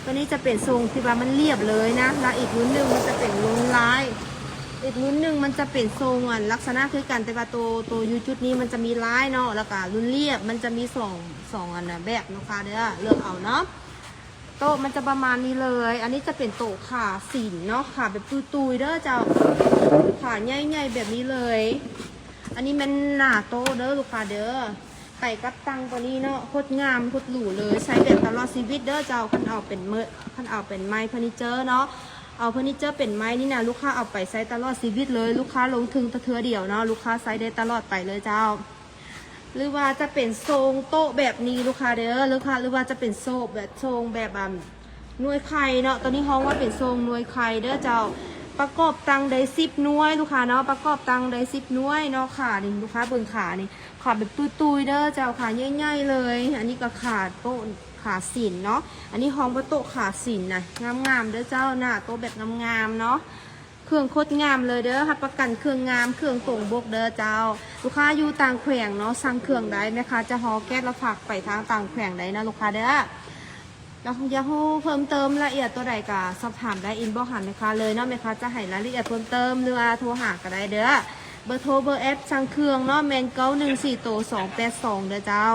ຕົວນີ້ຈະເປັນຊົງທີ່ວ່າມັນລຽບເລີຍນະ ແລ້ວອີກລຸ້ນໜຶ່ງມັນຈະເປັນລຸ້ນລາຍ ອີກລຸ້ນໜຶ່ງມັນຈະເປັນຊົງອັນລັກສະນະຄືກັນ ແຕ່ວ່າໂຕ ໂຕຢູ່ຈຸດນີ້ມັນຈະມີລາຍເນາະ ແລ້ວກະລຸ້ນລຽບມັນຈະມີສອງ ສອງອັນນະແບບເນາະ ລູກຄ້າເດີ ເລືອກເອົາເນາະ. ໂຕະມັນຈະປະມານນີ້ເລີຍ ອັນນີ້ຈະເປັນໂຕະຂາສິ້ນເນາະ ຂາແບບຕຸ້ຍໆເດີເຈົ້າ ຂາໃຫຍ່ໆແບບນີ້ເລີຍ. ອັນນີ້ແມ່ນໜ້າໂຕະເດີລູກຄ້າເດີ ໄປກັບຕັ່ງໂຕນີ້ເນາະ ໂຄດງາມໂຄດຫຼູເລີຍ ໃຊ້ແບບຕະຫຼອດຊີວິດເດີເຈົ້າ. ຄັນເອົາເປັນເມີ ຄັນເອົາເປັນໄມ້ເຟີນີເຈີເນາະ ເອົາເຟີນີເຈີເປັນໄມ້ນີ້ນະ ລູກຄ້າເອົາໄປໃຊ້ຕະຫຼອດຊີວິດເລີຍ ລູກຄ້າລົງທຶນແຕ່ເທື່ອດຽວເນາະ ລູກຄ້າໃຊ້ໄດ້ຕະຫຼອດໄປເລີຍເຈົ້າ. ຫຼືວ່າຈະເປັນຊົງໂຕະແບບນີ້ລູກຄ້າເດີ ລູກຄ້າ ຫຼືວ່າຈະເປັນໂຊບແບບ ຊົງແບບ ອາ ໜ່ວຍໄຂ່ເນາະ ໂຕນີ້ຮ້ອງວ່າເປັນຊົງໜ່ວຍໄຂ່ເດີເຈົ້າ. ປະກອບຕັ່ງໄດ້ສິບໜ່ວຍລູກຄ້າເນາະ ປະກອບຕັ່ງໄດ້ສິບໜ່ວຍເນາະ. ຂານີ້ລູກຄ້າເບິ່ງຂານີ້ ຂາແບບຕຸ້ຍໆເດີເຈົ້າ ຂາໃຫຍ່ໆເລີຍ. ອັນນີ້ກໍຂາໂຕະຂາສິ້ນເນາະ ອັນນີ້ຮ້ອງວ່າໂຕະຂາສິ້ນນະ ງາມໆເດີເຈົ້າ ໜ້າໂຕະແບບງາມໆເນາະ. ເຄື່ອງໂຄດງາມເລີຍເດີ ຮັບປະກັນເຄື່ອງງາມ ເຄື່ອງຕົງປົກເດີເຈົ້າ. ລູກຄ້າຢູ່ຕ່າງແຂວງເນາະ ສັ່ງເຄື່ອງໄດ້ ແມ່ຄ້າຈະຫໍແກັສແລ້ວຝາກໄປທາງຕ່າງແຂວງໄດ້ນະລູກຄ້າເດີ. ແລ້ວຢາກຮູ້ເພີ່ມເຕີມລາຍລະອຽດຕົວໃດກໍສອບຖາມໄດ້ ອິນບັອກຫາແມ່ຄ້າເລີຍເນາະ ແມ່ຄ້າຈະໃຫ້ລາຍລະອຽດເພີ່ມເຕີມ ຫຼືວ່າໂທຫາກໍໄດ້ເດີ. ເບີໂທເບີແອັບສັ່ງເຄື່ອງເນາະ ແມ່ນເກົ້າໜຶ່ງສີ່ໂຕສອງແປດສອງເດີເຈົ້າ.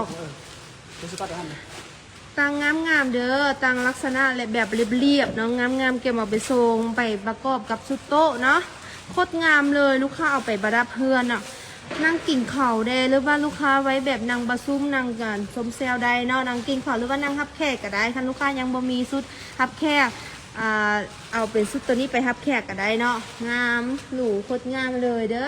ຕັ່ງງາມໆເດີ ຕັ່ງລັກສະນະແບບລຽບໆເນາະ ງາມໆ ກຽມເອົາໄປຊົງ ໄປປະກອບກັບຊຸດໂຕະເນາະ ໂຄດງາມເລີຍ ລູກຄ້າເອົາໄປປະດັບເຮືອນເນາະ ນັ່ງກິນເຂົ້າແດ່ ຫຼືວ່າລູກຄ້າໄວ້ແບບນັ່ງປະຊຸມ ນັ່ງ ອາ ຊົມແຊວໄດ້ເນາະ ນັ່ງກິນເຂົ້າ ຫຼືວ່ານັ່ງຮັບແຂກກໍໄດ້. ຄັນລູກຄ້າຍັງບໍ່ມີຊຸດຮັບແຂກ ອາ ເອົາເປັນຊຸດໂຕນີ້ໄປຮັບແຂກກໍໄດ້ເນາະ ງາມຫຼູໂຄດງາມເລີຍເດີ.